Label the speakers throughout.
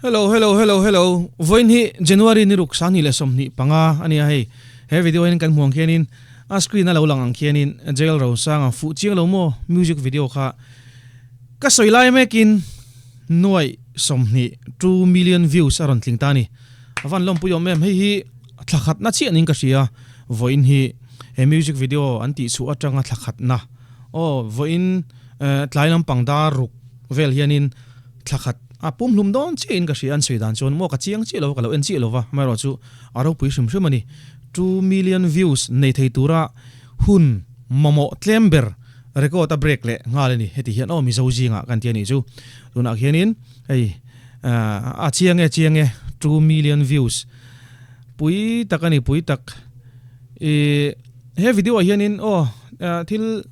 Speaker 1: Hello hello hello hello vawiin hi January ni ruk 2025 a nia hei he video hian kan hmuh ang khianin a screen a lo lang ang khianin Jail Rosanga fuh chiang lo maw music video kha ka sawi lai mekin nuaih 20 2 million views a rawn tling ta a ni a van lawmpui awm em hei hi thla khatna chiah niin ka hria vawiin hi he music video an tih chhuah atanga thla khatna aw vawiin tlai lampang dar ruk vel hianin thla khat a pumhlum dawn chiahin ka hria an sawi dan chuan maw ka chiang chiah lo ka lo en chiah lo va amaherawhchu a ropui hrim hrim a ni. Two million views nei thei tura hun mamawh tlem ber record a break leh nghal a ni. Heti hian aw Mizo zingah kan ti a nih chu. Tunah khianin hei a chiang e chiang e two million views pui tak a ni pui tak. I he video ah hianin aw thil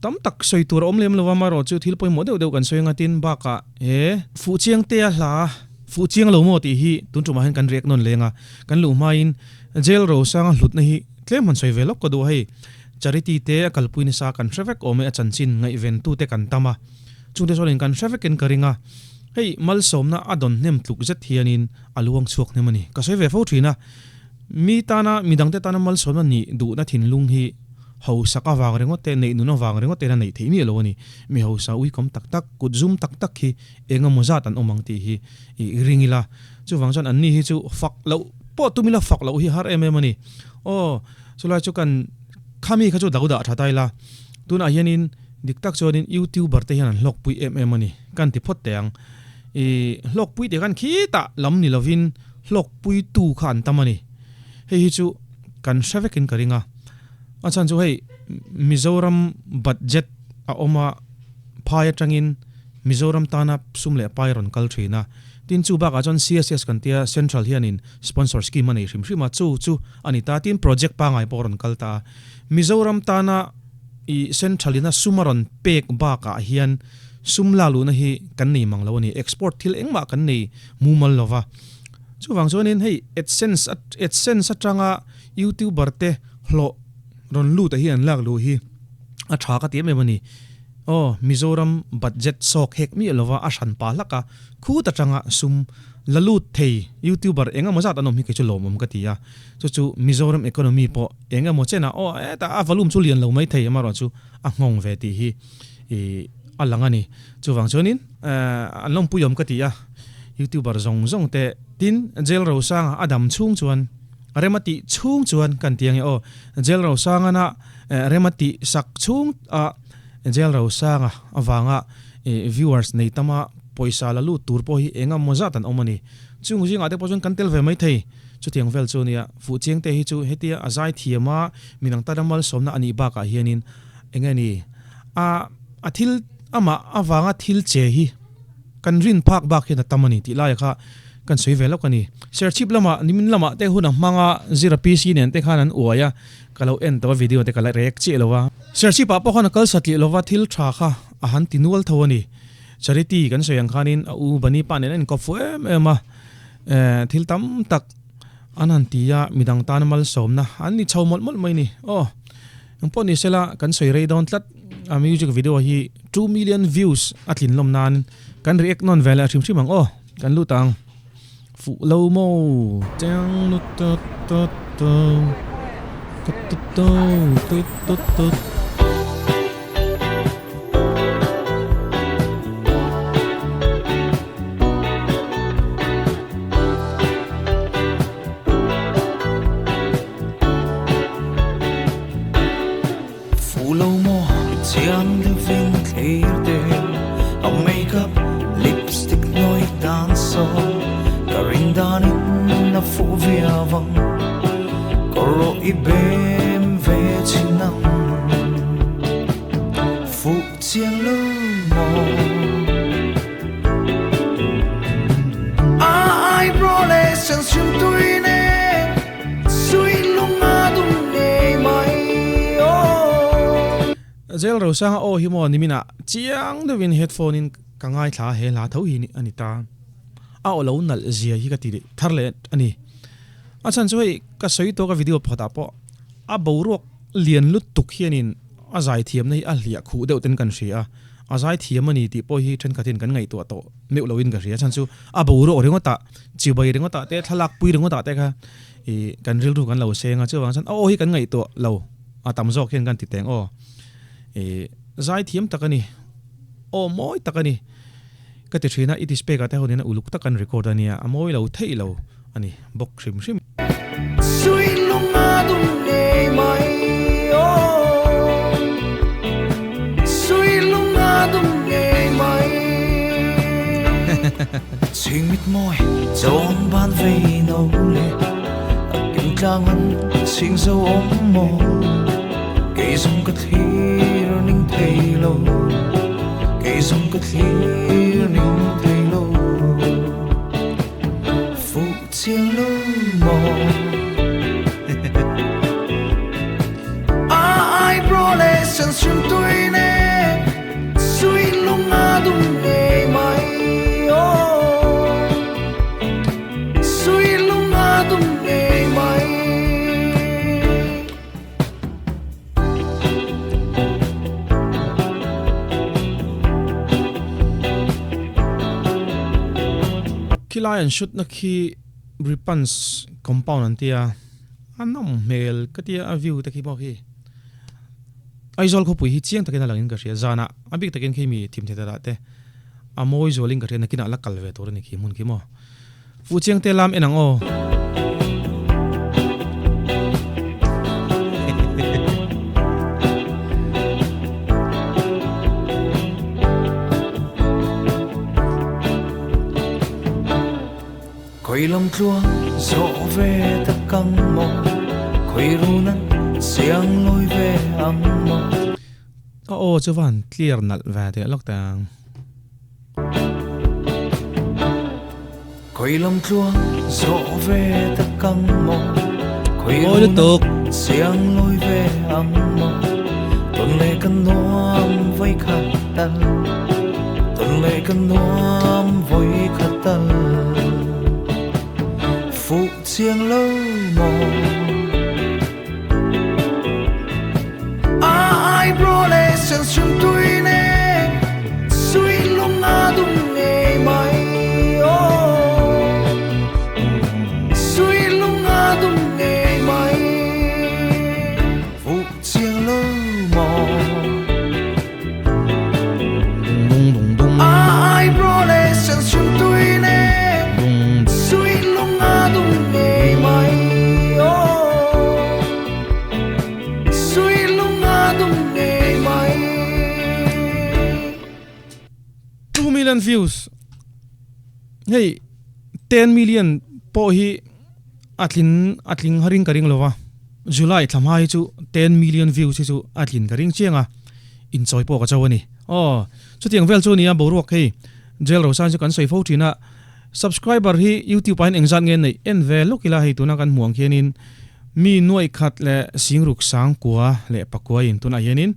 Speaker 1: Tam tak sawi tur a awm lem lo a, amaherawh chu thil pawimawh deuh deuh kan sawi anga tin bakah he Fuhchiang tea hla Fuhchiang lo maw tih hi tun tumah hian kan riak nawn leng a, kan luh hmain Jail Rosanga hlutna hi tlem han sawi ve lawk ka duh a, hei Charity te a kalpui nasa kan hre vek awm e, a chanchin ngaihventute kan tam a, chungte chuanin kan hre vekin ka ring a, hei malsawmna a dawn hnem tluk zet hianin a luang chhuak hnem a ni. Ka sawi ve fo thin a, mi tana midangte tana malsawmna nih duhna thinlung hi Hausak avang ringawt te, neih nun avang ringawt te hian a neih theih miah lo a ni. Mi hausa uikawm tak tak, kut zum tak tak hi eng emaw zat an awm ang tih hi i ring ila. Chuvang chuan anni hi chu fak loh pawh tum ila fak loh hi har em em a ni. Aw, chulai chu kan khami kha chu do dah tha ta ila. Tunah hianin dik tak chuanin YouTuber te hian an hlawkpui em em a ni. Kan ti phawt teh ang. I hlawkpui tih khan khitah lam ni lovin hlawkpuitu kha an tam a ni. Hei hi chu kan hre vekin ka ring a. A chhan chu hei Mizoram budget a awm a, phai atangin Mizoram tana sum leh pai rawn kal thin a. Tin chu bakah chuan CSS kan tia Central hianin sponsor scheme a nei hrim hrim a, chu chu a ni ta. Tin project pangai pawh a rawn kal ta a. Mizoram tana i Central ina sum a rawn pek bakah hian sum la luhna hi kan nei mang lo a ni. Export thil engmah kan nei mumal lo va. Chuvang chuanin hei AdSense AdSense atanga YouTuber te hlawh rawn lut ah hian an lak luh hi a tha ka ti em em a ni. Aw Mizoram budget sawk hek miah lova a hran pah hlak a, khut atanga sum la lut thei YouTuber eng emaw zat an awm hi kei chu lawmawm ka ti a. Chu chu Mizoram economy pawh eng emaw chen ah aw hetah a volume chu lian lo mai thei amaherawhchu a nghawng ve tih hi ih a lang a ni. Chuvang chuanin an lawmpui awm ka ti a, YouTuber zawng zawng te tin Jail Rosanga a dam chhung chuan rem a tih chhung chuan kan ti ange aw, Jail Rosangana rem a tih sak chhung a Jail Rosanga avanga viewers nei tama pawisa la lut tur pawh hi eng emaw zat an awm a ni. Chung zingah te pawh chuan kan tel ve mai thei. Chutiang vel chu nia, Fuhchiang te hi chu hetia a zai thiam a, midang tana malsawmna a nih bakah hianin eng nge ni a a thil amah avanga thil che hi kan rin phak bak hian a tam a ni tih laia kha kan sawi ve lawk a ni. Serchhip lamah nimin lamah te hun a hmang a, Zira PC nen te khan an uai a, ka lo en tawh a video te ka la rek chiah lo a. Serchhip ah pawh khan a kal satliah lova thil tha kha a han ti nual tho a ni. Charity kan sawi ang khanin a u Bani pa nen a inkawp fuh em em a, thil tam tak an han ti a, midang tana malsawmna an ni chho mawlh mawlh mai a ni. Aw. Eng pawh ni sela kan sawi rei dawn tlat a music video hi 2 million views a tlin lawm nan kan react nawn ve leh hrim hrim ang aw kan lut ang fuh lo maw chiang lut tut tut tut tut tut tut tut tut.
Speaker 2: Fuh lo maw chiang deuhin thlir te A makeup lipstick hnuai tan sawn Ka ring danin a fuh viau ang Ka rawh i bem ve chin ang Fuh chiang lo maw A eyebrow leh sen hrim tui nen
Speaker 1: Zel Rosanga aw hi maw niminah chiang deuhin headphone in ka ngaithla a, he hla tho hi a ni ta. A aw lo nalh zia hi ka ti thar leh a ni. A chhan chu hei ka sawi tawk a video pakhatah pawh a boruak lian lutuk hianin a zaithiamna hi a hliah khuh deuh ten kan hria a. A zai thiam a ni tih pawh hi thenkhatin kan ngaihtuah tawh meuh loin ka hria. Chhan chu a boruak ringawt ah, chibai ringawt ah te, thlalak pui ringawt ah te kha ih kan rilru kan lo seng a, chuvang chuan a aw hi kan ngaihtuah lo a tam zawk hian kan ti teng aw. Ih zai thiam tak a ni, aw mawi tak a ni ka ti thin a, i display ah te ho nena uluk tak kan record a nia, a mawi lo theih lo a ni bawk hrim hrim.
Speaker 2: Chiang lo maw A eyebrow leh sensium tui nen Sui lung a dum ngei mai aw Sui lung a dum ngei mai.
Speaker 1: Khilai an shoot na khi Ripans compound an tia a nawm hmel ka tia a view te khi pawh khi Aizawl khawpui hi chiang takin a langin ka hria zanah a bik takin khi mi thim thei te a mawi zualin ka hria nakinah la kal ve tur a ni khi hmun khi maw. Fuh chiang te lam en ang aw.
Speaker 2: Khawi lam tluang zawh ve tak ang maw, khawi run an siang lawi ve ang maw.
Speaker 1: A aw chu va han clear nalh ve teh lawk teh ang.
Speaker 2: Khawi lam tluang zawh ve tak ang maw, khawi
Speaker 1: Mawi lutuk.
Speaker 2: siang lawi ve ang maw, tawn leh kan nuam vawi khat tal, tawn leh kan nuam vawi khat tal, fuh chiang lo maw. A eyebrow leh sensium tui nen sui lung a dum ngei mai aw Sui lung a dum ngei mai Fuh chiang lo maw
Speaker 1: Dung dung dung.
Speaker 2: A eyebrow leh sensium tui nen
Speaker 1: Dung.
Speaker 2: Sui lung a dum ngei mai aw Sui lung a dum ngei mai.
Speaker 1: 2 million views hei 10 million pawh hi a tlin a tling haring ka ring lova July thla hma hi chu 10 million views hi chu a tlin ka ring chiang a inchawi pawh ka cho a ni aw chutiang vel chu a nia boruak hei Jail Rosan chu kan sawi fo thin a Subscriber hi YouTube ah hian engzat nge neih en ve lawk ila hei tuna kan hmuh ang khianin mi nuaih khat leh singruk sang kua leh pakua in tunah hianin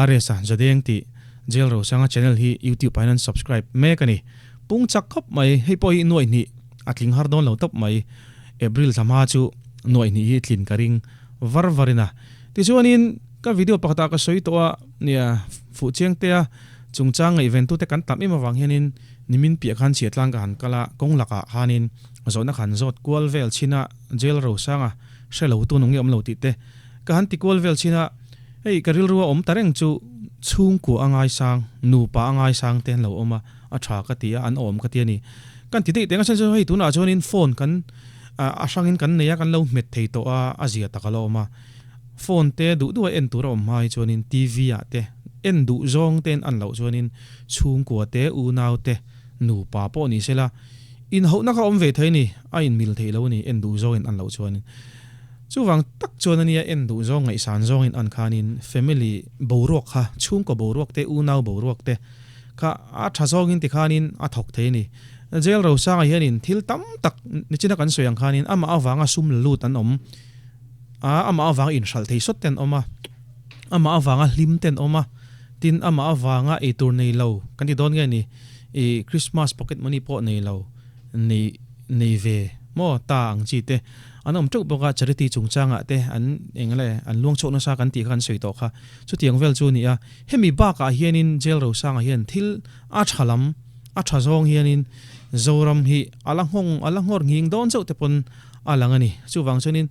Speaker 1: RS a Jadeng tih Jail Rosanga channel hi YouTube ah hian an subscribe mek a ni. Pung chak khawp mai hei pawh hi nuaih hnih a tling har dawn lo tawp mai April thla hma chu nuaih hnih hi tlin ka ring var var in a. Tichuanin ka video pakhatah ka sawi tawh a nia fuh chiang te a chungchang ngaihventute kan tam em avang hianin Nimin piah khan chhiatlang ka han kal a, kawng lakah khanin zawhna khan zawt kual vel chhin a, jail rosanga hre lo tu nung nge awm lo tih te ka han ti kual vel chhin a, hei ka rilru a awm ta reng chu chhungkua a ngaisang, nupa a ngaisang te an lo awm a, a tha ka ti a, an awm ka ti a ni. Kan ti daih teng a chhan chu hei tunah chuanin phone kan a hrangin kan nei a, kan lo hmet thei tawh a, a zia tak a la awm a, phone te duh duh a en tur a awm hma hi chuanin TV ah te en duh zawng ten an loh chuanin Chhungkua te, unau te, nupa pawh ni sela, inhauhna kha awm ve thei a ni, a inmil theih lo a ni, en duh zawngin an loh chuanin. Chuvang tak chuan a nia en duh zawng ngaihsan zawngin an khanin family boruak kha, chhungkaw boruak te, unau boruak te kha a tha zawngin tikhanin a thawk thei a ni. Jail Rosanga hianin thil tam tak nichina kan sawi ang khanin amah avanga sum la lut an awm a, amah avanga inhralh thei sawt te an awm a, amah avanga hlim te an awm a, Tin, amah avanga ei tur nei lo kan ti dawn nge ni? I Christmas pocket money pawh nei lo, nei nei ve maw ta ang chi te. An awm teuh bawk a, charity chungchangah te an eng le an luang chhuak nasa kan tih kha kan sawi tawh kha. Chutiang vel chu a ni a, hemi bakah hianin Jail Rosanga hian thil a tha lam, a tha zawng hianin Zoram hi a la nghawng, a la nghawr nghing dawn chauh te pawn a lang a ni. Chuvang chuanin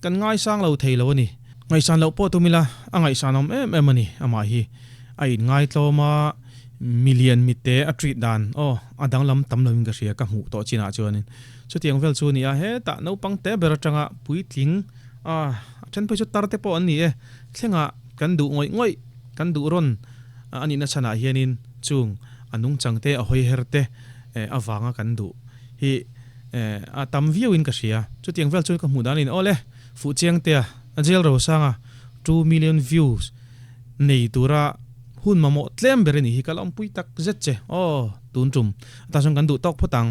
Speaker 1: kan ngaisang lo thei lo a ni. Ngaihsan loh pawh tum ila a ngaihsan awm em em a ni. Amah hi a inngai tlawm a, milian mitte a treat dan aw a danglam tam loin ka hria ka hmuh tawh chinah chuanin chutiang vel chu a ni a, hetah naupang te ber atanga puitling a a then phei chu tar te pawh an ni e, thlengah kan duh ngawih ngawih kan duh rawn a nihna chhanah hianin chung a nungchang te a hawi her te avanga kan duh hi a tam viauin ka hria. Chutiang vel chuan ka hmuh danin awle Fuhchiangtea a jail rosanga 2 million views nei tura hun mamawh tlem ber a nih hi ka lawmpui tak zet che. Aw tun tum atan chuan kan duh tawk phawt ang.